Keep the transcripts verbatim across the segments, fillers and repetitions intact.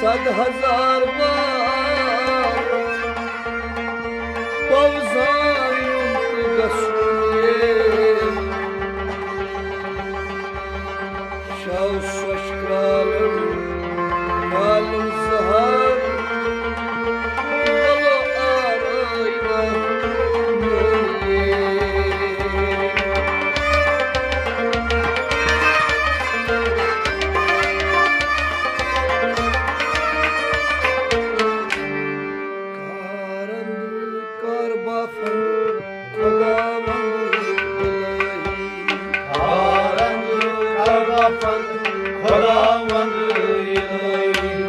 صد ہزار بار پوزان یُن تہٕ گژھُن یے۔ شاو سۄچھ کرٛالن، کرٛالن زہر، بلو آرٲیِنہ میون یے۔ کارند کر بفند خداوند الہی۔ کارند کر بفند خداوند الہی۔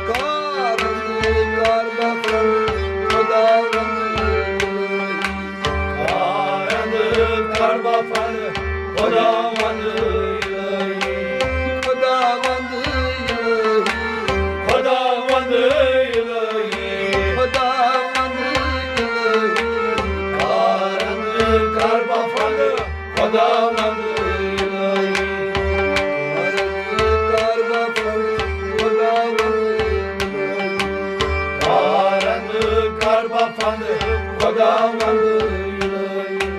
کارند کر بفند خداوند الہی۔ کارند کر بفند خداوند الہی۔ خداوند الہی۔ خداوند الہی۔ خداوند الہی۔ کارند کر بفند خداوند الہی۔ کارند کر بفند خداوند الہی۔ کارند کر بفند خداوند الہی۔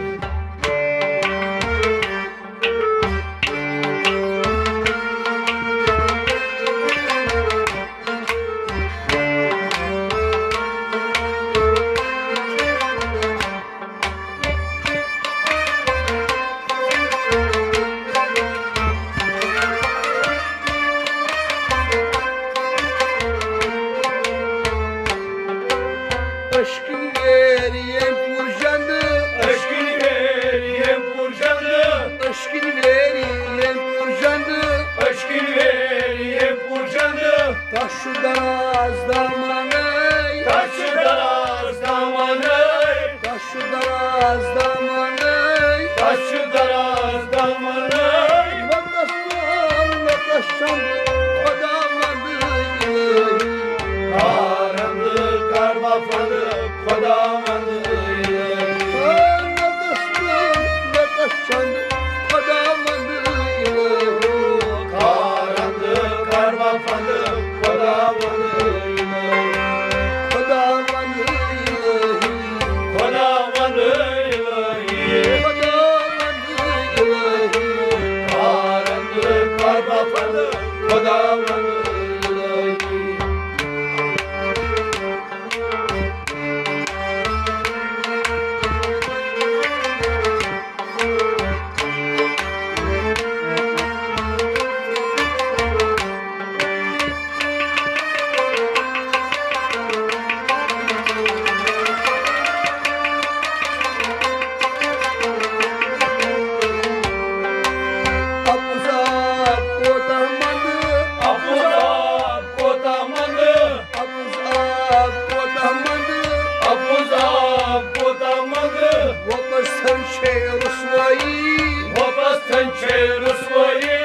عشقٕکۍ ویرِ ییٚمۍ پوٗر جنٛدٕ۔ عشقٕکۍ ویرِ ییٚمۍ پوٗر جنٛدٕ۔ عشقٕکۍ ویرِ ییٚمۍ پوٗر جنٛدٕ۔ عشقٕکۍ ویرِ ییٚمۍ پوٗر جنٛدٕ۔ تَس چھُ دراز دامنَے۔ تَس چھُ دراز دامنَے۔ تَس چھُ دراز دامنَے۔ تَس چھُ دراز دامنَے۔ مےٚ تَس تُل، مےٚ تَس چَنٛدٕ خۄداوند الہی۔ کارند کر بفند خۄداوند الہی۔ مےٚ تَس تُل، مےٚ تَس چَنٛدٕ خۄداوند الہی۔ کارند کر بفند خۄداوند الہی۔ خۄداوند الہی۔ خۄداوند الہی۔ خۄداوند الہی۔ کارند کر بفند خۄداوند الہی۔ اَپُز آب کوتاہ منٛدٕ۔ اَپُز آب کوتاہ منٛدٕ۔ اَپُز آب کوتاہ منٛدٕ۔ اَپُز آب کوتاہ منٛدٕ۔ وۄپس تھن چھے رسوایی۔ وۄپس تھن چھے رسوایی۔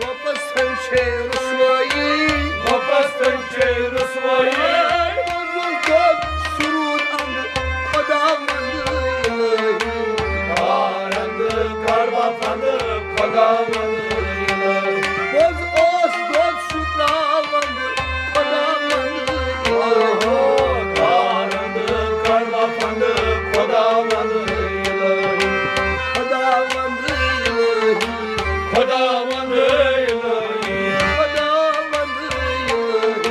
وۄپس تھن چھے رسوایی۔ وۄپس تھن چھے رسوایی۔ منٛزس دۄد سرود اندٕ خۄداوند الہی۔ کارند کر بفند خۄداوند الہی۔ پوٚز اوس دۄد سُہ تراوند خۄداوند الہی۔ کارند کر بفند خۄداوند الہی۔ خۄداوند الہی۔ خۄداوند الہی۔ خۄداوند الہی۔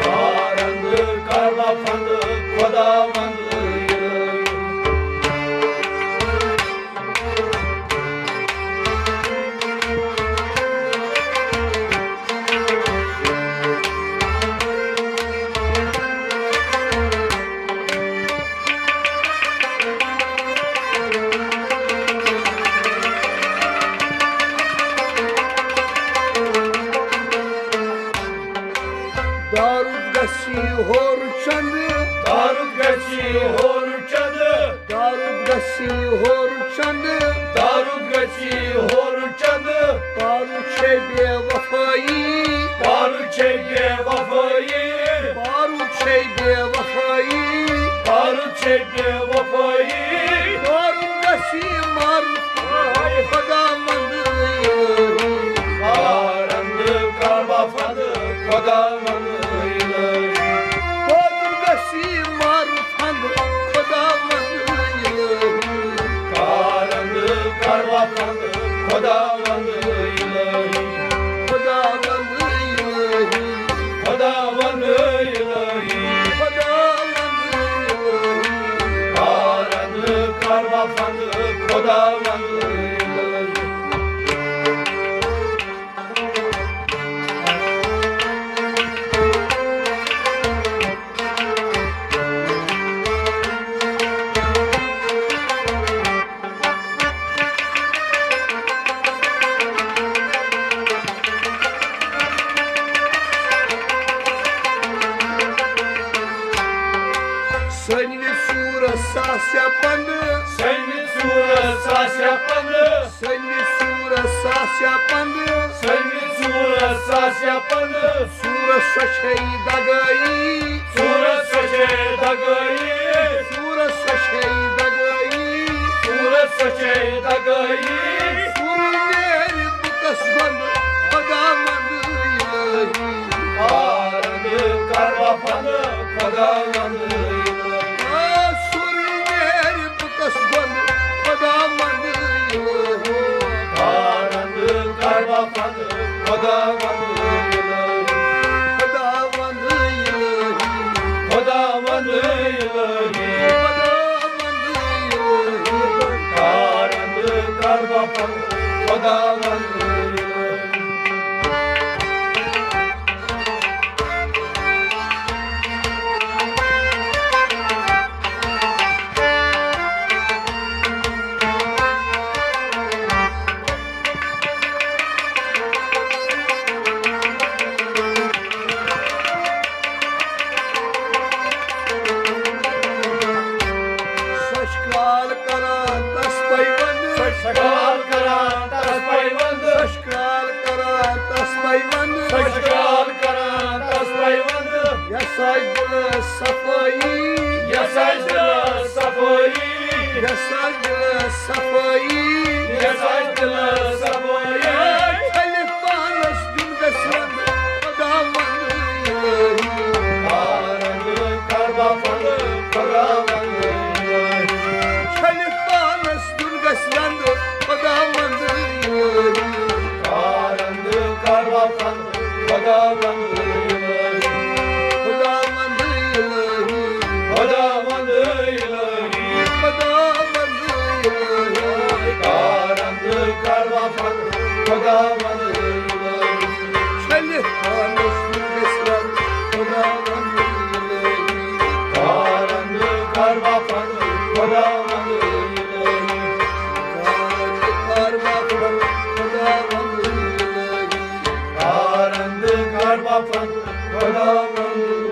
کارند کر بفند خۄداوند الہی۔ دارُد گژھی ہورٕ چندٕ۔ دارُد گژھی ہورٕ چندٕ۔ دارُد گژھی ہورٕ چندٕ۔ دارُد گژھی ہورٕ چندٕ۔ پارُد چھے بے وفٲیی۔ پارُد چھے بے وفٲیی۔ پارُد چھے بے وفٲیی۔ پارُد چھے بے وفٲیی۔ پارُد گژھی مارُد خۄداوند الہی۔ پارُد کر بفند خۄداوند الہی۔ خداوند الہی، خداوند الہی، خداوند الہی، خداوند الہی، کارند کر بپند خداوند الہی۔ سنہِ سورس آسیا پندٕ، سنہِ سورس آسیا پندٕ، سنہِ سورس آسیا پندٕ، سنہِ سورس آسیا پندٕ۔ سورس سۄ چھے دگٲیی، سورس سۄ چھے دگٲیی، سورس سۄ چھے دگٲیی، سورس سۄ چھے دگٲیی۔ سورُے نیرِ بُتس گۄندٕ خداوند الہی۔ کارند کر بپند خداوند الہی۔ آ، سورُے نیرِ بُتس گۄندٕ خداوند الہی۔ کارند کر بپند خداوند الہی۔ خداوند الہی۔ خداوند الہی۔ خداوند الہی۔ کارند کر بپند خداوند الہی۔ سۄ چھِ کران تس پے ونٛدٕ۔ سۄ چھِ کران تس پے ونٛدٕ۔ سۄ چھِ کران تس پے ونٛدٕ۔ سۄ چھِ کران تس پے ونٛدٕ۔ یس آسہِ دِلس صفٲیی۔ یس آسہِ دِلس صفٲیی۔ یس آسہِ دِلس صفٲیی۔ یس آسہِ دِلس صفٲیی۔ چھٔلِتھ پانس دیُن گژھِ رنٛگ خداوند الہی۔ کارند کر بپند خداوند الہی۔ چھٔلِتھ پانس دیُن گژھِ رنٛگ خداوند الہی۔ کارند کر بپند خداوند الہی۔ خداوند الہی۔ خداوند الہی۔ خداوند الہی۔ کارند کر بپند خداوند الہی۔ چھٔلِتھ پانس گژھِ رنٛگ خداوند الہی۔ کارند کر بپند خداوند الہی۔ کارند کر بپند خداوند الہی۔ کارند کر بپند خداوند